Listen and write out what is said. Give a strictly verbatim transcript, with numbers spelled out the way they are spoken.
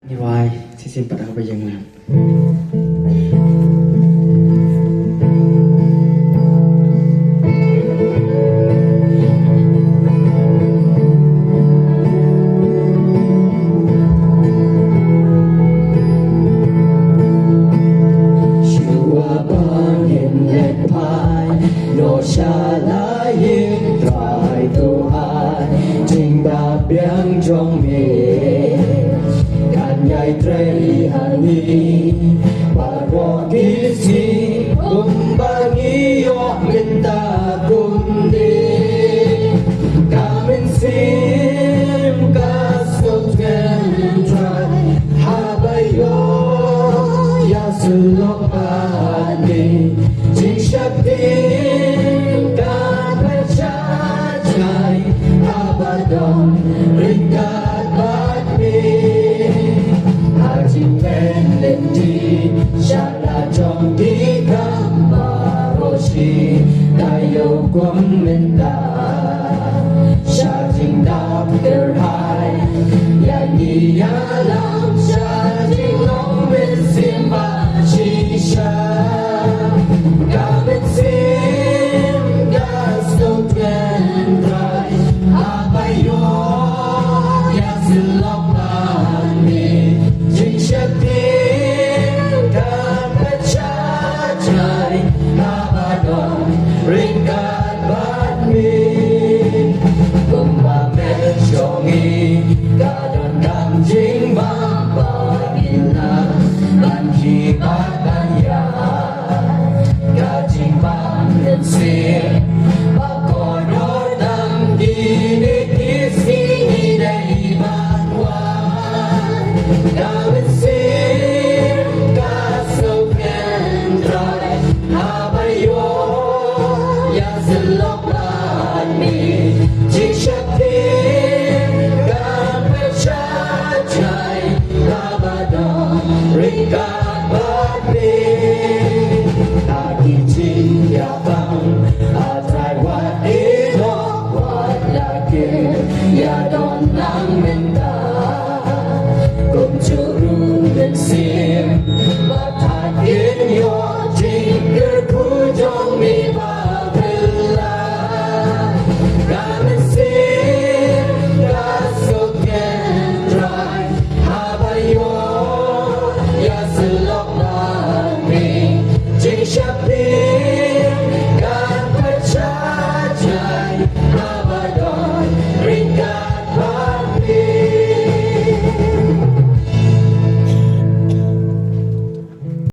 Wai, shisien pat ha kaba ïeng lang. Shuwa ba ngin leit phai noh sha la ïing Trai, to ai jingbabiang jong me kan ïai trei ha ngi baroh ki sngi, kumba ngi ïoh mynta kumne. Ka mynsiem ka sngewthuh Trai, haba ïoh ïa syllok bad me. Jingsheptieng kan pynshai jngai haba don ryngkat bad me. Ha jingmut lynti sha la jong ki kam baroh shi, ka ïoh kum mynta sha jingdap kyrhai ïa ngi ïa la